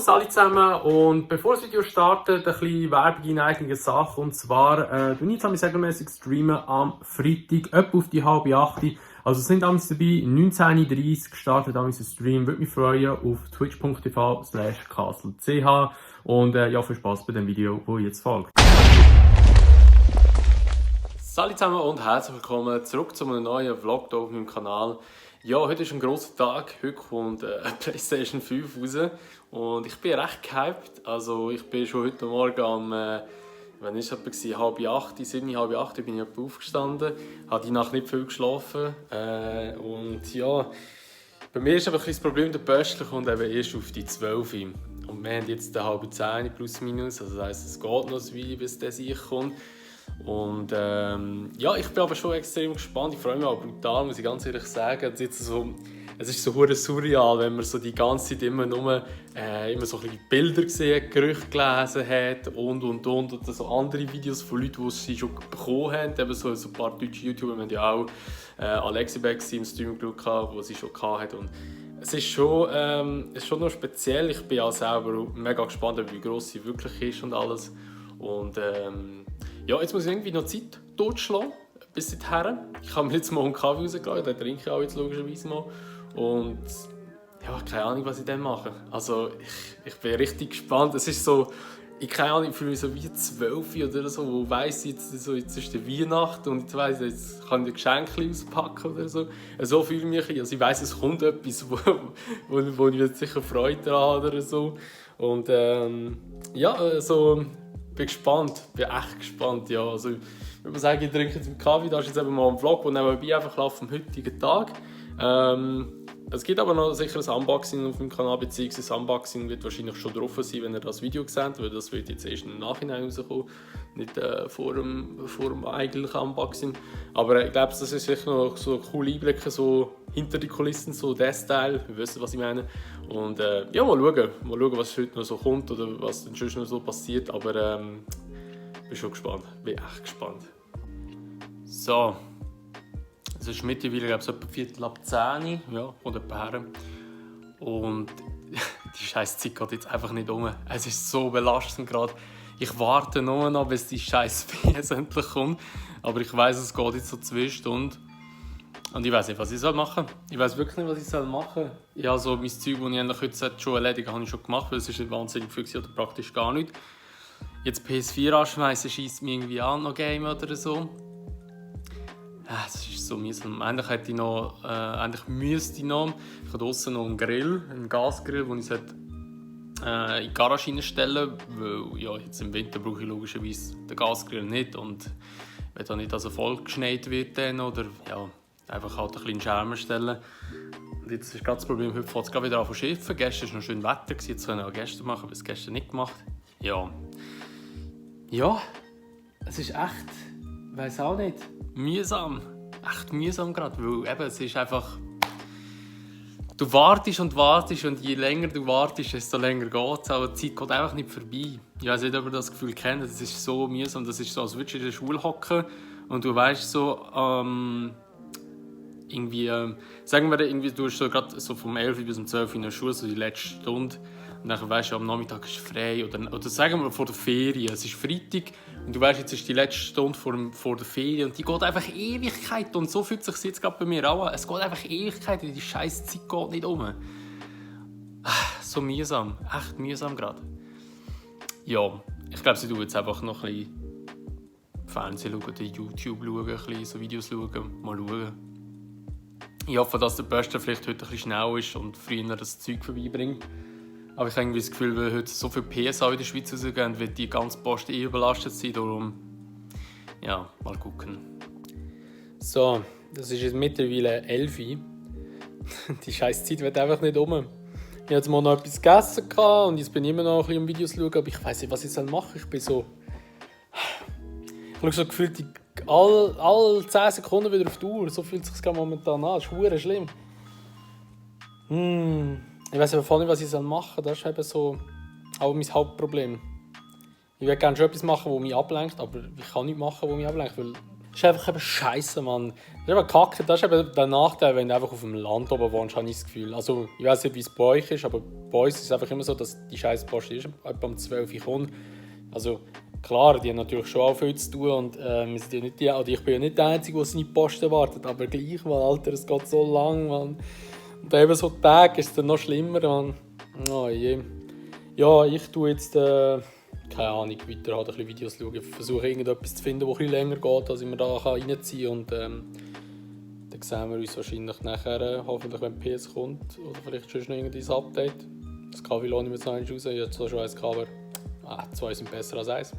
Servus alle zusammen und bevor das Video startet, ein bisschen Werbung in eigener Sache. Und zwar, du jetzt regelmäßig streamen am Freitag, etwa auf die 7:30. Also sind damals dabei, 19:30 gestartet am Stream. Würde mich freuen auf twitch.tv/castle.ch und ja, viel Spaß bei dem Video, das jetzt folgt. Salut zusammen und herzlich willkommen zurück zu einem neuen Vlog hier auf meinem Kanal. Ja, heute ist ein grosser Tag, heute kommt eine PlayStation 5 raus und ich bin recht gehypt. Also ich bin schon heute Morgen wann war es etwa, 7:30, 7:30 bin ich etwa aufgestanden, habe die Nacht nicht viel geschlafen und ja, bei mir ist aber ein bisschen das Problem, der Böstler kommt eben erst auf die 12 Uhr. Und wir haben jetzt 9:30 plus minus, also das heisst, es geht noch ein Weile, bis der sich kommt. Und ja, ich bin aber schon extrem gespannt. Ich freue mich auch brutal, muss ich ganz ehrlich sagen. Es ist so hure surreal, wenn man so die ganze Zeit immer so ein bisschen Bilder gesehen, Gerüchte gelesen hat und so andere Videos von Leuten, die sie schon bekommen haben. Eben so ein paar deutsche YouTuber, wir haben ja auch Alexi Beck im Stream geschaut, die sie schon hatte. Und es ist schon noch speziell. Ich bin auch selber mega gespannt, wie gross sie wirklich ist und alles. Und ja, jetzt muss ich irgendwie noch Zeit totschlagen, bis dahin. Ich habe mir jetzt mal einen Kaffee rausgelassen, den trinke ich auch jetzt logischerweise mal. Und ja, keine Ahnung, was ich dann mache. Also ich bin richtig gespannt. Es ist so, ich keine Ahnung, ich fühle mich so wie 12 oder so, wo weiss jetzt ist die Weihnachten und jetzt weiss, jetzt kann ich Geschenke auspacken oder so. So fühle ich mich. Also ich weiss, es kommt etwas, wo ich jetzt sicher Freude daran habe oder so. Und ja, so... Bin gespannt, bin echt gespannt, ja. Also, ich würde sagen, ich trinke jetzt einen Kaffee, das ist jetzt eben mal ein Vlog, der nebenbei einfach läuft am heutigen Tag. Es gibt aber noch sicher ein Unboxing auf meinem Kanal, beziehungsweise das Unboxing wird wahrscheinlich schon drauf sein, wenn ihr das Video seht, weil das wird jetzt erst im Nachhinein rauskommen, nicht vor dem eigentlichen Unboxing. Aber ich glaube, das ist sicher noch so coole Einblicke so hinter die Kulissen, so der Style, wir wissen, was ich meine. Und ja, mal schauen, was heute noch so kommt oder was dann schon noch so passiert, aber bin schon gespannt, bin echt gespannt. So. Es ist mittlerweile, glaube ich, etwa 9:45, ja, oder her. Und die scheiß Zeit geht jetzt einfach nicht um. Es ist so belastend gerade. Ich warte nur noch, bis die scheiß PS endlich kommt. Aber ich weiss, es geht jetzt so 2 Stunden. Und ich weiss nicht, was ich machen soll. Ich weiss wirklich nicht, was ich machen soll. Ja, so mein Zeug, das ich eigentlich heute schon erledigt habe, habe ich schon gemacht, weil es ist nicht wahnsinnig viel oder praktisch gar nicht. Jetzt PS4 anschmeißen, scheisst mir irgendwie an, noch Game oder so. Es ist so mühsam. Eigentlich müsste ich noch. Ich habe draussen noch einen Grill, einen Gasgrill, den ich in die Garage reinstellen sollte. Weil ja, jetzt im Winter brauche ich logischerweise den Gasgrill nicht. Und wenn da nicht also voll geschneit wird dann, oder ja, einfach halt einen kleinen Scherm stellen. Und jetzt ist gerade das Problem, heute fängt es wieder an zu schiffen. Gestern war noch schön Wetter, jetzt können wir auch gestern machen, aber es gestern nicht gemacht. Ja. Ja, es ist echt, ich weiss auch nicht. Mühsam. Echt mühsam gerade, weil eben, es ist einfach... Du wartest und je länger du wartest, desto länger geht es. Aber die Zeit geht einfach nicht vorbei. Ich weiss nicht, ob ihr das Gefühl kennt, es ist so mühsam. Das ist so, als würdest du in der Schule hocken und du weißt so, irgendwie, sagen wir, irgendwie, du hast so gerade so vom 11 bis um 12 in der Schule, so die letzte Stunde. Und dann weisst du, am Nachmittag ist frei. Oder sagen wir vor der Ferien. Es ist Freitag und du weisst, jetzt ist die letzte Stunde vor der Ferien. Und die geht einfach Ewigkeit. Und so fühlt es sich jetzt gerade bei mir auch an. Es geht einfach Ewigkeit. Die scheiß Zeit geht nicht um. So mühsam. Echt mühsam gerade. Ja, ich glaube, sie tun jetzt einfach noch ein bisschen Fernsehen schauen, YouTube schauen, ein bisschen so Videos schauen. Mal schauen. Ich hoffe, dass der Böster vielleicht heute ein bisschen schnell ist und früher das Zeug vorbeibringt. Aber ich habe irgendwie das Gefühl, weil heute so viele PSA in der Schweiz rausgehen, wird die ganze Post überlastet sein. Darum, ja, mal gucken. So, das ist jetzt mittlerweile 11 Uhr. Die scheiß Zeit wird einfach nicht um. Ich hatte jetzt mal noch etwas gegessen und jetzt bin ich immer noch ein bisschen am Videos schauen, aber ich weiss nicht, was ich machen soll. Ich bin so... Ich schaue so gefühlt alle 10 Sekunden wieder auf die Uhr. So fühlt es sich momentan an. Das ist verdammt schlimm. Ich weiss aber voll nicht, was ich machen soll. Das ist eben so auch mein Hauptproblem. Ich würde gerne schon etwas machen, das mich ablenkt, aber ich kann nichts machen, das mich ablenkt, weil Das ist einfach eben scheiße, Mann. Das ist eben kacke. Das ist eben der Nachteil, wenn du einfach auf dem Land oben wohnst, habe ich das Gefühl. Also, ich weiß nicht, wie es bei euch ist, aber bei uns ist es einfach immer so, dass die scheiß Post erst etwa um 12 Uhr kommt. Also, klar, die haben natürlich schon auch viel zu tun und wir sind ja nicht ich bin ja nicht der Einzige, der seine Post erwartet, aber gleich, Mann, Alter, es geht so lang, Mann. Und eben so Tage ist es dann noch schlimmer, Mann. Oh je. Ja, ich tue jetzt, keine Ahnung, weiter halt ein bisschen Videos schauen. Ich versuche irgendetwas zu finden, das ein bisschen länger geht, als ich mir da reinziehen kann. Und dann sehen wir uns wahrscheinlich nachher, hoffentlich, wenn die PS kommt. Oder vielleicht schon noch irgendein Update. Das KW lohne ich mir jetzt noch eins raus. Ich habe zwar schon eins gehabt, aber 2 sind besser als 1.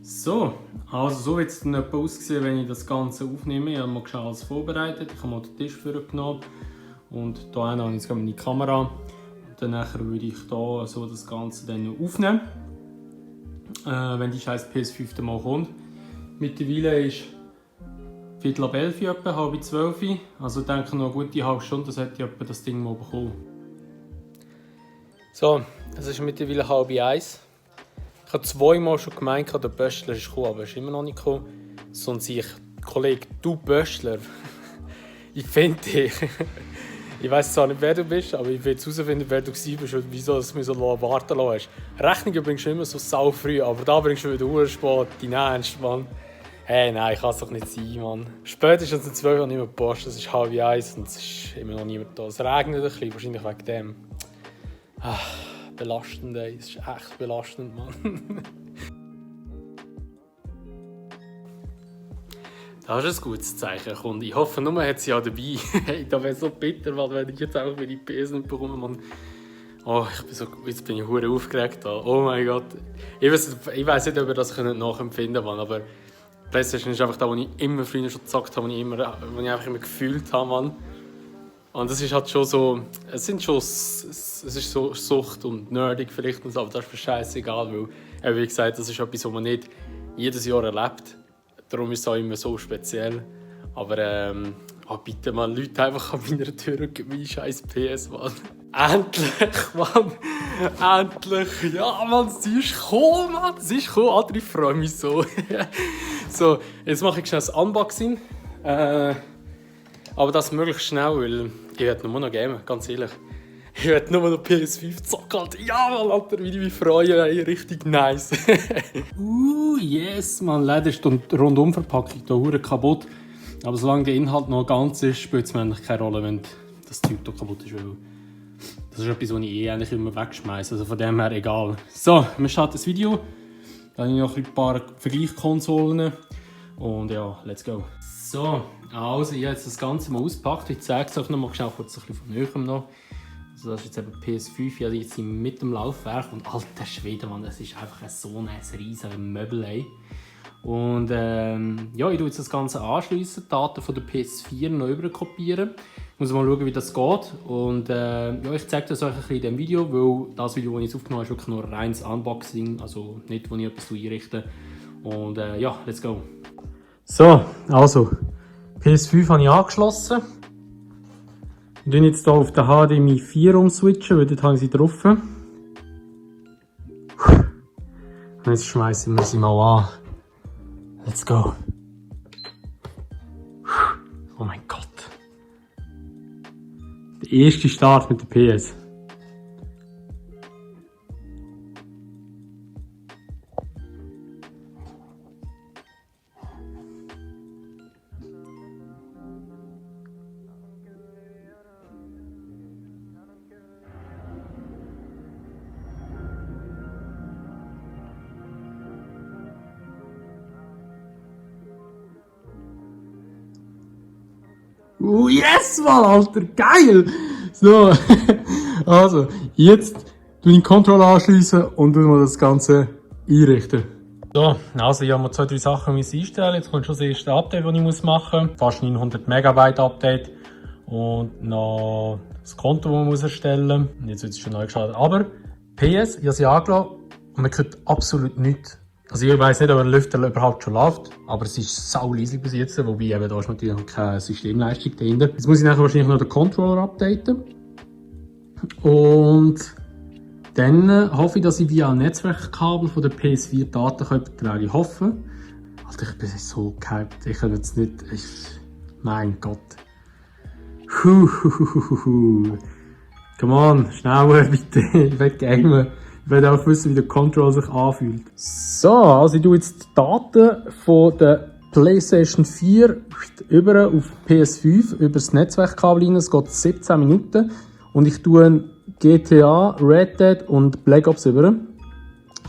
So, also so wird es dann etwa aussehen, wenn ich das Ganze aufnehme. Ich habe mal schon alles vorbereitet. Ich habe mal den Tisch vorgenommen. Und hier habe ich jetzt meine Kamera. Und dann würde ich hier so das Ganze dann aufnehmen. Wenn die scheiß PS5 dann mal kommt. Mittlerweile ist 11:15 etwa, 11:30. Also ich denke noch eine gute halbe Stunde, das hätte ich etwa das Ding mal bekommen. So, es ist mittlerweile 12:30. Ich habe zweimal schon gemeint, der Böschler ist gekommen, aber er ist immer noch nicht gekommen. Sondern ich, Kollege, du Böschler, ich finde dich. Ich weiss zwar nicht, wer du bist, aber ich will jetzt herausfinden, wer du bist und wieso du mich so warten lassen hast. Rechnungen bringst du immer so sau früh, aber da bringst du wieder urspät, dein Ernst, Mann. Hey, nein, kann es doch nicht sein, Mann. Spätestens um 12 Uhr nicht mehr Post, es ist 12:30 und es ist immer noch niemand da. Es regnet ein bisschen, wahrscheinlich wegen dem. Belastend, ey. Es ist echt belastend, Mann. Das ist ein gutes Zeichen, Kunde. Ich hoffe, nur hat sie ja dabei. Hey, da wäre so bitter, wenn ich jetzt auch die PS nicht bekomme, Mann. Oh, jetzt bin ich hure aufgeregt. Oh mein Gott. Ich weiss nicht, ob ihr das nachempfinden könnt, aber PlayStation ist einfach da, wo ich immer früher schon gezockt habe, wo ich einfach immer gefühlt habe, Mann. Und das ist halt schon so, es ist so Sucht und nerdig vielleicht und so, aber das ist mir scheißegal, weil, wie gesagt, das ist etwas, was man nicht jedes Jahr erlebt. Darum ist es auch immer so speziell. Aber bitte mal, Leute einfach an meiner Tür und gib mir scheiß PS, Mann. Endlich, Mann! Endlich! Ja, Mann, sie ist gekommen, Mann! Sie ist gekommen, Alter, ich freue mich so. So, jetzt mache ich schnell das Unboxing. Aber das möglichst schnell, weil ich werde nur noch gamen, ganz ehrlich. Ich werde nur noch PS5 zocken, Alter. Ja, Mann, Alter, wie ich mich freue, ey, richtig nice. Yes, Mann, leider ist die Rundumverpackung hier kaputt. Aber solange der Inhalt noch ganz ist, spielt es mir eigentlich keine Rolle, wenn das Zeug hier kaputt ist. Weil das ist etwas, was ich eigentlich immer wegschmeiße. Also von dem her egal. So, wir starten das Video. Dann habe ich noch ein paar Vergleichskonsolen. Und ja, let's go. So, also ich habe jetzt das Ganze mal ausgepackt. Ich zeige es euch noch mal schnell kurz ein bisschen von näherem noch. Also das ist jetzt eben PS5, also jetzt mit dem Laufwerk und alter Schwede, Mann, das ist einfach so ein riesiges Möbel, ey. Und ja, ich tue jetzt das Ganze anschliessen, Daten von der PS4 noch überkopieren. Ich muss mal schauen, wie das geht. Und ja, ich zeige das euch ein bisschen in diesem Video, weil das Video, das ich jetzt aufgenommen habe, ist wirklich nur ein reines Unboxing, also nicht, wo ich etwas einrichte. Und ja, let's go. So, also, PS5 habe ich angeschlossen. Ich tue jetzt hier auf den HDMI 4 umswitchen, weil dort habe ich sie drauf. Und jetzt schmeißen wir sie mal an. Let's go. Oh mein Gott. Der erste Start mit der PS. Yes, Mann, Alter, geil! So, also, jetzt tue ich den Controller anschliessen und mal das Ganze einrichten. So, also ich habe mir 2, 3 Sachen einstellen. Jetzt kommt schon das erste Update, das ich machen muss. Fast 900 Megabyte Update. Und noch das Konto, das man erstellen muss. Jetzt wird es schon neu gestartet. Aber PS, ich habe sie angelassen und man hört absolut nichts. Also ich weiss nicht, ob der Lüfter überhaupt schon läuft, aber es ist sau leislich bis jetzt, wobei eben da ist natürlich noch keine Systemleistung dahinter. Jetzt muss ich nachher wahrscheinlich noch den Controller updaten. Und dann hoffe ich, dass ich via ein Netzwerkkabel von der PS4 Daten übertragen kann. Ich hoffe. Alter, ich bin so gehypt. Ich kann jetzt nicht... Mein Gott. Come on, schneller bitte. Ich will gamen. Ich will auch wissen, wie der Controller sich anfühlt. So, also ich tue jetzt die Daten von der PlayStation 4 über auf PS5 über das Netzwerkkabel rein. Es geht 17 Minuten. Und ich tue GTA, Red Dead und Black Ops über.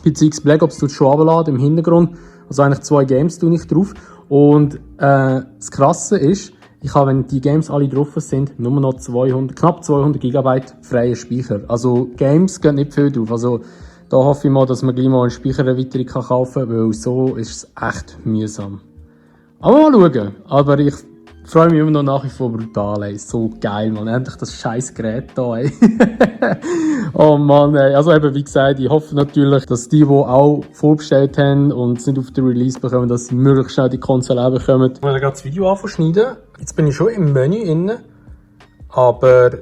Beziehungsweise Black Ops tut schon runterladen im Hintergrund. Also eigentlich 2 Games tue ich drauf. Und das Krasse ist, ich habe, wenn die Games alle drauf sind, nur noch knapp 200 GB freien Speicher. Also Games gehen nicht viel drauf. Also da hoffe ich mal, dass man gleich mal eine Speichererweiterung kaufen kann, weil so ist es echt mühsam. Aber mal schauen. Aber ich freue mich immer noch nach wie vor brutal, ey. So geil, man. Endlich das scheiß Gerät da, ey. Oh Mann, ey. Also eben, wie gesagt, ich hoffe natürlich, dass die auch vorbestellt haben und es nicht auf den Release bekommen, dass sie möglichst schnell die Konsole bekommen. Ich will gerade das Video anschneiden. Jetzt bin ich schon im Menü inne. Aber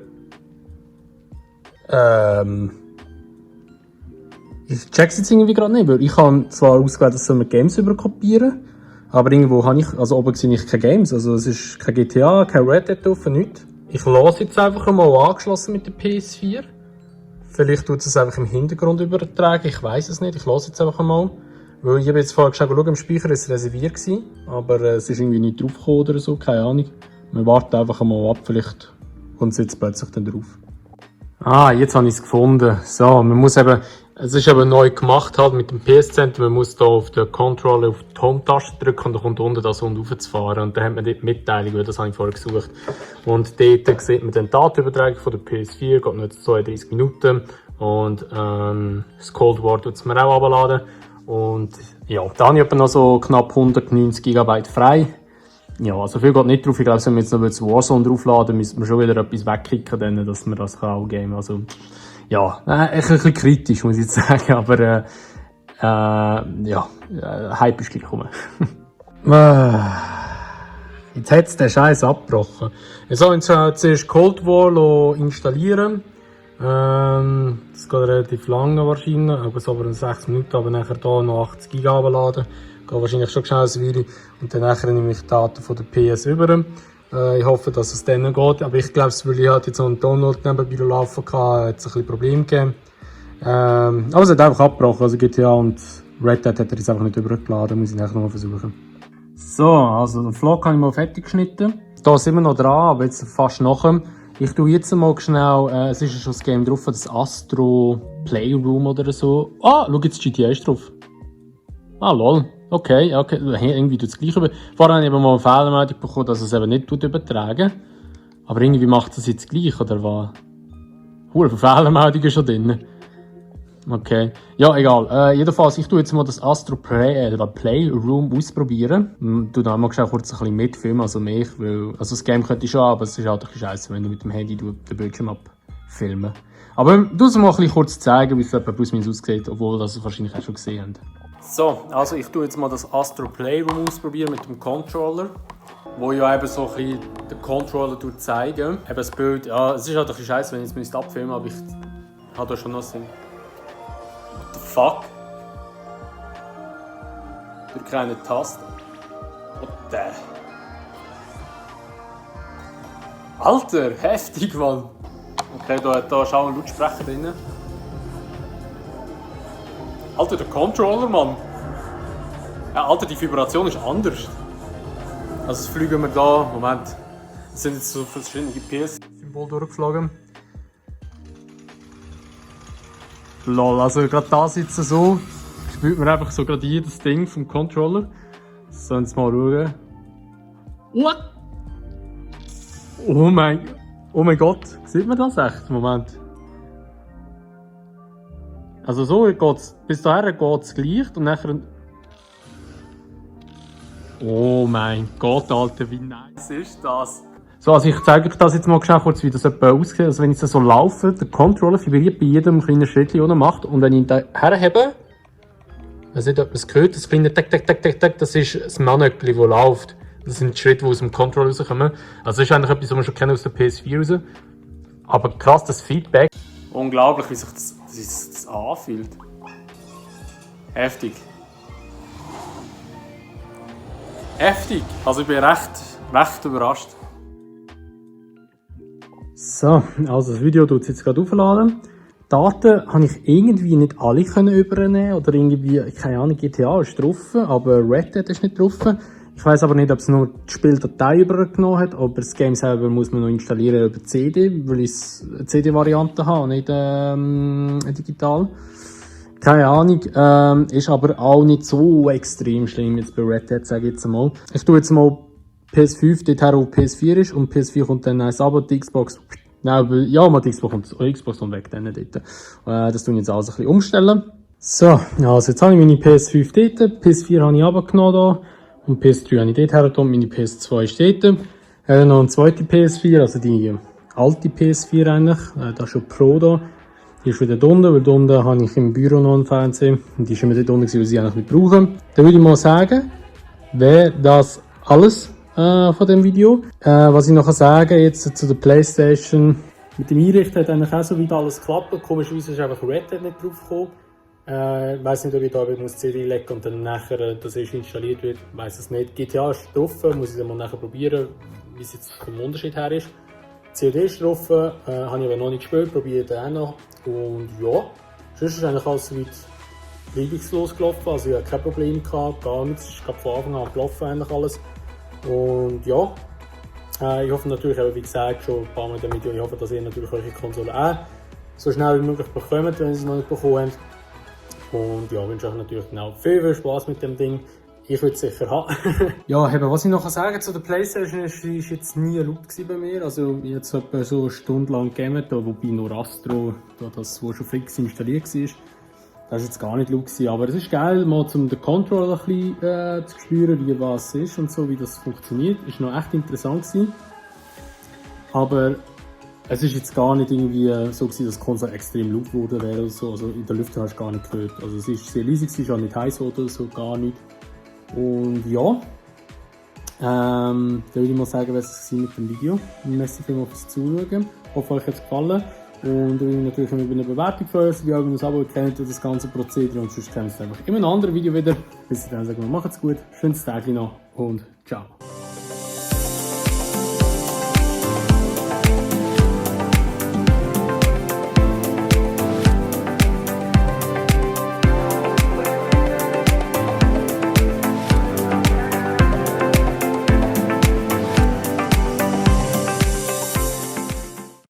ich check's jetzt irgendwie gerade nicht, weil ich habe zwar ausgewählt, dass wir Games überkopieren, aber irgendwo habe ich, also oben sehe ich keine Games, also es ist kein GTA, kein Red Dead drauf, nichts. Ich lasse jetzt einfach mal angeschlossen mit der PS4. Vielleicht tut es einfach im Hintergrund übertragen, ich weiß es nicht, ich lasse jetzt einfach mal. Weil ich habe jetzt vorher geschaut, im Speicher war es reserviert gewesen, aber es ist irgendwie nicht draufgekommen oder so, keine Ahnung. Wir warten einfach mal ab, vielleicht kommt es jetzt plötzlich dann drauf. Ah, jetzt habe ich es gefunden. So, man muss eben, es ist eben neu gemacht halt mit dem PS-Center, man muss da auf den Controller auf die Home-Taste drücken und dann kommt unten das und raufzufahren. Und dann hat man dort Mitteilung, weil das habe ich vorher gesucht. Und dort sieht man dann die Datenübertragung von der PS4, geht noch 32 Minuten. Und das Cold War tut es mir auch runterladen. Und ja, da habe ich etwa noch so knapp 190 GB frei. Ja, also viel geht nicht drauf. Ich glaube, wenn wir jetzt noch das Warzone draufladen, müssen wir schon wieder etwas wegkicken, dann, dass wir das auch gamen. Also, ja, ein bisschen kritisch, muss ich jetzt sagen, aber Hype ist gleich gekommen. Jetzt hat es den Scheiß abgebrochen. Jetzt habe ich zuerst Cold War installieren. Das geht relativ lange wahrscheinlich, aber so über 6 Minuten, aber nachher hier noch 80 GB laden. Geht wahrscheinlich schon schnell ein Weile. Und dann nachher nehme ich die Daten von der PS über. Ich hoffe, dass es dann geht, aber ich glaube, weil ich halt jetzt so einen Download nebenbei laufen kann, hat es ein bisschen Probleme gegeben. Aber es hat einfach abgebrochen, also GTA und Red Dead hat er jetzt einfach nicht übergeladen, muss ich nachher nochmal versuchen. So, also den Vlog habe ich mal fertig geschnitten. Da sind wir noch dran, aber jetzt fast nachher. Ich tue jetzt mal schnell, es ist ja schon das Game drauf, das Astro Playroom oder so. Ah, schau jetzt, GTA ist drauf. Ah, lol. Okay, irgendwie tut es gleich über. Vorher habe ich eben mal eine Fehlermeldung bekommen, dass es eben nicht übertragen. Aber irgendwie macht es jetzt gleich, oder was? Viele Fehlermeldungen schon drin. Okay. Ja, egal. Jedenfalls, ich tue jetzt mal das Astro Playroom ausprobieren. Tu da mal kurz ein bisschen mitfilmen, also mich, weil, also das Game könnte ich schon, aber es ist halt ein bisschen scheiße, wenn du mit dem Handy den Bildschirm abfilmen. Aber du es mal ein bisschen kurz zeigen, wie es etwa plus minus aussieht, obwohl das es wahrscheinlich auch schon gesehen habt. So, also ich tue jetzt mal das Astro Playroom ausprobieren mit dem Controller, wo ja eben so ein bisschen den Controller zeigen. Eben das Bild, ja, es ist halt ein bisschen scheiße, wenn ich es abfilmen müsste, aber ich habe da schon noch Sinn. What the fuck? Durch keine Taste. What the? Alter, heftig, Mann! Okay, da ist auch ein Lautsprecher drin. Alter, der Controller, Mann! Ja, Alter, die Vibration ist anders. Also, jetzt fliegen wir da. Moment. Es sind jetzt so verschiedene PS-Symbole durchgeflogen. Lol, also gerade da sitzen so, spürt man einfach so gerade jedes Ding vom Controller. Sollen wir mal schauen. What? Oh mein Gott, sieht man das echt? Moment. Also so geht's, bis dahin geht's gleich und nachher... Oh mein Gott, Alter, wie nice ist das? So, also ich zeige euch das jetzt mal schnell kurz, wie das etwa aussieht. Also wenn ich so laufe, der Controller vibriert bei jedem kleinen Schritt, den er macht. Und wenn ich ihn da herhebe, ich weiß nicht, ob man es gehört, das kleine Tack, Tack, Tack, Tack, Tack, das ist das Manöckchen, das läuft. Das sind die Schritte, die aus dem Controller rauskommen. Also das ist eigentlich etwas, was wir schon kennen aus der PS4 raus. Aber krass, das Feedback. Unglaublich, wie sich das anfühlt. Heftig. heftig. Also ich bin recht überrascht. So, also das Video tut jetzt gerade aufladen. Daten habe ich irgendwie nicht alle übernehmen oder irgendwie, keine Ahnung, GTA ist drauf, aber Red Dead ist nicht drauf. Ich weiss aber nicht, ob es nur die Spieldatei übergenommen hat, aber das Game selber muss man noch installieren über CD, weil ich eine CD-Variante habe, nicht digital. Keine Ahnung, ist aber auch nicht so extrem schlimm jetzt bei Red Dead, sage ich jetzt mal. Ich tue jetzt mal PS5 dorthin, wo PS4 ist, und PS4 kommt dann eins ab, die Xbox. Nein, ja, mal die Xbox kommt weg, dann dort. Das tun ich jetzt alles ein bisschen umstellen. So, also jetzt habe ich meine PS5 dort, PS4 habe ich runtergenommen da, und PS3 habe ich dort hergetan, meine PS2 ist dort. Noch eine zweite PS4, also die alte PS4 eigentlich, da ist schon Pro da. Die ist wieder unten, weil unten habe ich im Büro noch einen Fernseher, und die ist immer dort unten, weil sie eigentlich nicht brauchen. Dann würde ich mal sagen, wäre das alles von dem Video. Was ich noch sagen jetzt zu der Playstation. Mit dem Einrichten hat eigentlich auch so weit alles geklappt. Komischerweise ist einfach Red Dead nicht drauf gekommen. Ich weiss nicht, ob ich da die CD legen und dann nachher das erst installiert wird. Ich weiss es nicht. GTA ist drauf, muss ich dann mal nachher probieren, wie es jetzt vom Unterschied her ist. CD ist drauf, habe ich aber noch nicht gespielt, probiere ich auch noch. Und ja, sonst ist eigentlich alles soweit reibungslos gelaufen. Also ich hatte kein Problem gehabt, gar nichts. Es ist gerade von Anfang an gelaufen eigentlich alles. Und ja, ich hoffe natürlich, wie gesagt, schon ein paar Mal in dem Video, ich hoffe, dass ihr natürlich eure Konsole auch so schnell wie möglich bekommt, wenn ihr sie noch nicht bekommen habt. Und ja, wünsche euch natürlich genau viel Spaß mit dem Ding. Ich würde es sicher haben. Ja, was ich noch sagen zu der Playstation ist, sie ist jetzt nie laut bei mir. Also jetzt etwa so eine Stunde lang gegeben, wobei nur Astro, das wo schon fix installiert war. Das war jetzt gar nicht laut gewesen, aber es ist geil, mal den Controller ein bisschen zu spüren, wie was ist und so, wie das funktioniert. Ist noch echt interessant gewesen. Aber es ist jetzt gar nicht irgendwie so gewesen, dass die Konsole extrem laut wurde wäre oder so. Also in der Lüftung hast du gar nicht gehört. Also es ist sehr leise gewesen, ist auch nicht heiß oder so, gar nicht. Und ja, dann würde ich mal sagen, was es mit dem Video. Merci vielmals fürs Zuschauen. Ich hoffe, euch hat es gefallen. Und ich natürlich immer über eine Bewertung freuen, wie auch wenn ihr das Abo kennt oder das ganze Prozedere. Und sonst kennen wir es einfach in einem anderen Video wieder. Bis dann sagen wir, macht's gut, schönes Tag noch und ciao.